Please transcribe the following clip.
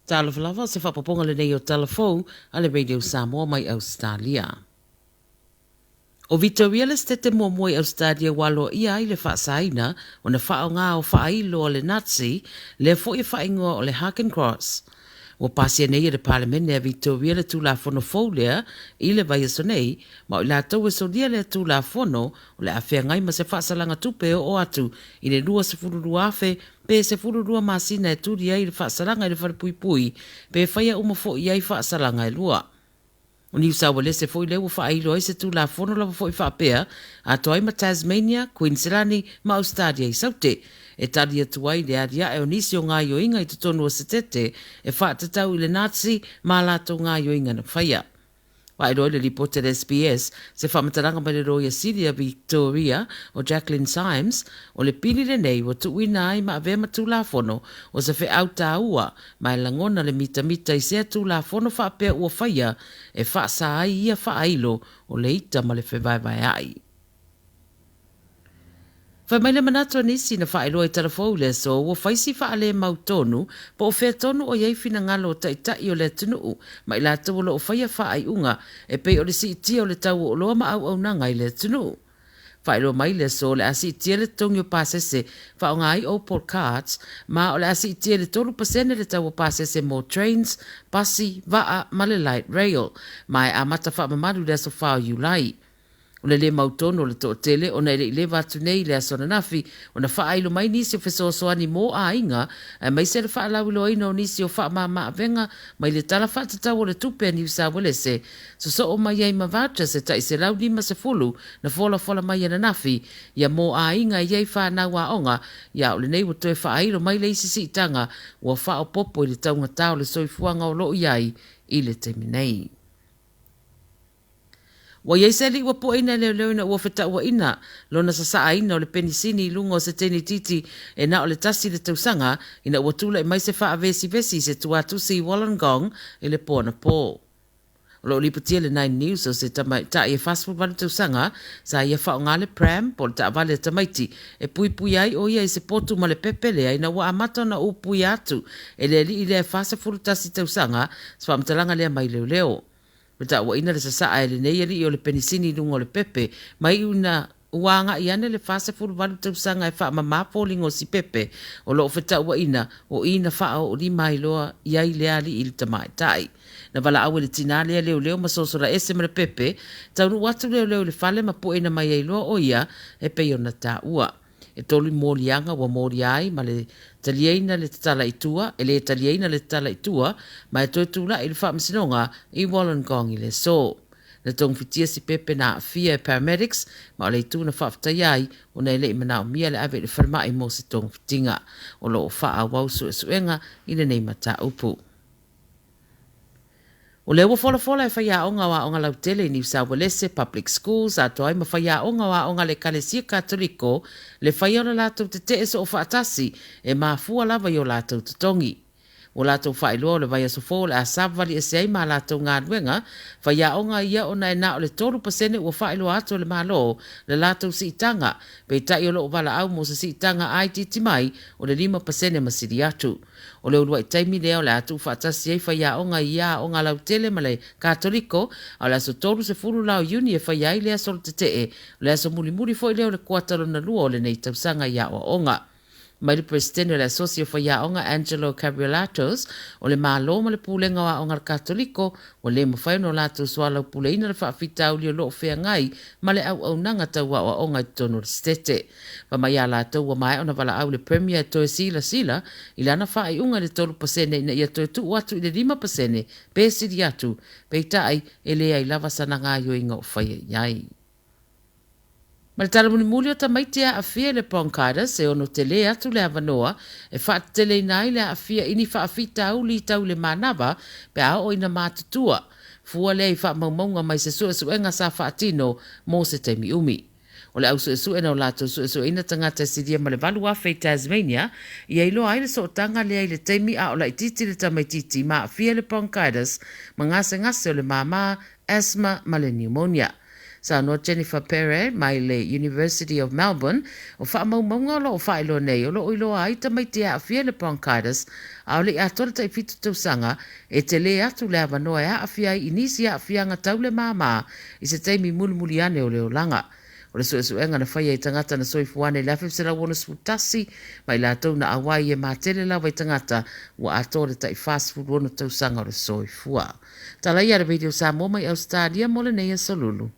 Talofa lava, o se faaopoopoga lenei o Tala Fou a le Radio Samoa mai Ausetalia. ʻO Vitoria le setete muamua i Ausetalia ua aloaia ai le faasaina ona faaaoga o faailo a le Nazi, lea foi e faaigoa o le Hakenkreuz. Ua pasia nei e le Palemene a Vitoria le Tulafono fou lea i le vaiaso nei, ma o i latou e solia lea Tulafono o le a feagai ma se faasalaga tupe e oo atu i le $22,000 pe 12 masina e tuli ai le faasalaga i le falepuipui pe faia uma foi i ai faasalaga e lua. O Niu Saualese foi lea ua faailo ai se Tulafono lava foi faapea, atoa ai ma Tasmania, Kuiniselani ma Ausetalia i Saute, e tali atu ai le aliae o nisi o gaoioiga i totonu o Setete e faatatau i le Nazi ma a latou gaoioiga na faia. Faailoa i le lipoti a le SBS se faamatalaga mai le Loia Sili a Victoria o Jacqueline Symes, o le pili lenei ua tuuina ai ma avea ma Tulafono o se feau taua ma e lagona le mitamita i sea Tulafono faapea ua faia e faasa ai ia faailo o le ita ma le fevaevaea'i. Fai mai le manatu a nisi na faailoa i Talafou i le aso ua fai si faalemau tonu po o fea tonu o i ai finagalo o taitai o le atunuu ma i latou o lo o faia faaiuga e pei o le siitia o le tau o oloa ma auaunaga i le atunuu. Faailoa mai le aso o le a siitia le totogi o pasese faaaoga ai Opal Cards ma o le a siitia i le 3% le tau o pasese mo trains, pasi, vaa ma le light rail ma e amata faamamalu i le aso 4 o Iulai. O le lē mautonu o le toatele ona e le i leva atu nei i le aso ananafi ona faailo mai nisi o fesoasoani mo aiga aemaise le faalauiloaina o nisi o faamama-avega mai le Tala Faatatau o le Tupe a Niu Sauelese sosoo mai ai ma vouchers e tai 150 na folafola mai ananafi ia mo aiga e i ai fanau aoga ia o lenei ua toe faailo mai le isi siitaga ua faaopoopo i le taugata o le soifuaga o lo o i ai i le taimi nei. Ua i ai se alii ua puaina e leoleo ina ua fetauaina lona sasaaina o le penisini i luga o se teine-itiiti e na o le tasi le tausaga ina ua tulai mai se faavesivesi i se tuatusi i Wollongong i le po anapo. O lo o lipotia le Nine News o se tamaitai e 48 tausaga sa ia faaaoga le pram po o le taavale a tamaiti e puipuia ai o ia i se potu ma le pepe lea ina ua amata ona upuia atu e le alii lea e 41 tausaga se faamatalaga lea mai leoleo. Ua ta'uaina le sasa'a e lenei alii o le penisini i luga o le pepe, ma iu ina ua aga'i ane le 48 tausaga e faamamā foliga o si pepe o lo'o feta'uaina o i na faao'olima ai loa i ai lea alii i le tamaitai. Na valaau e le tinā lea leoleo ma sosola ese ma le pepe, taunu'u atu leoleo i le fale ma pueina mai ai loa o ia e pei ona tāua. E tolu moliaga ua molia ai ma le taliaina le tatala i tua, e le taliaina le tatala i tua, ma e toe tula'i i le faamasinoga i Wollongong i le aso. Na togafitia si pepe na aafia e paramedics, ma o le itu na faafetaia ai ona e le i manaomia le ave i le falemai mo se togafitiga. O lo o faaauau suesuega i lenei mataupu. O lea ua folafola e faiaoga o aoga lautele i Niu Sauelese Public Schools atoa ai ma faiaoga o aoga a le Ekalesia Katoliko le faia o le latou tetee soofaatasi e mafua lava i o latou totogi. Ua latou faailoa o le vaiaso fou o le a savavali ese ai ma a latou galuega faiaoga ia ona e na o le 3% ua faailoa atu e le Malo le latou siitaga, peitai o lo o valaau mo se siitaga itiiti mai o le 5% ma sili atu. O le uluai taimi lea o le a tuufaatasi ai faiaoga i ia aoga lautele ma le Katoliko, a o le aso 30 la o Iuni e faia ai le aso o le tetee, o le aso mulimuli foi lea o le kuata lona lua o lenei tausaga i aoaoga. Mai le Peresetene o le Asosi o Faiaoga Angelo Cabriolatos, o le Malo ma le Pulega o Aoga a le Katoliko, ua le mafai ona o latou soalaupuleina le faafitauli o lo o feagai ma le auaunaga tau aoaoga i totonu o le Setete. Fai mai ia latou ua maea ona valaau le Premier e toe silasila i lana faaiuga i le 3% ina ia toe tuu atu i le 5% pe sili atu, peitai e leai lava sana gaoioiga o faia i ai. Ma le tala mulimuli o tamaiti e aafia i le bronchitis, e ono telē atu le avanoa e faateteleina ai le aafia i ni faafitauli tau i le manava pe a oo ina matutua. Fua lea i faamaumauga mai se suesuega sa faatino mo se taimi umi. O le au suesue na o latou suesueina tagata e silia ma le 8,000 i Tasmania, ia iloa ai le sootaga lea i le taimi a o laitiiti le tamaitiiti ma aafia i le bronchitis ma gasegase o le māmā, asthma ma le pneumonia. Saunoa Jennifer Perret mai le University of Melbourne, o faamaumauga o lo o faailoa nei o lo o iloa ai tamaiti e aafia i le bronchitis aole i atoa le tai 7 tausaga, e tele atu le avanoa e aafia ai i nisi aafiaga tau le māmā i se taimi mulimuli ane o le olaga. O le suesuega na faia i tagata na soifua ane i le 1961 ma i latou na auai e matele lava i tagata ua atoa le tai 46 tausaga o le soifua. Talaia le Radio Samoa mai Ausetalia mo lenei aso Lulu.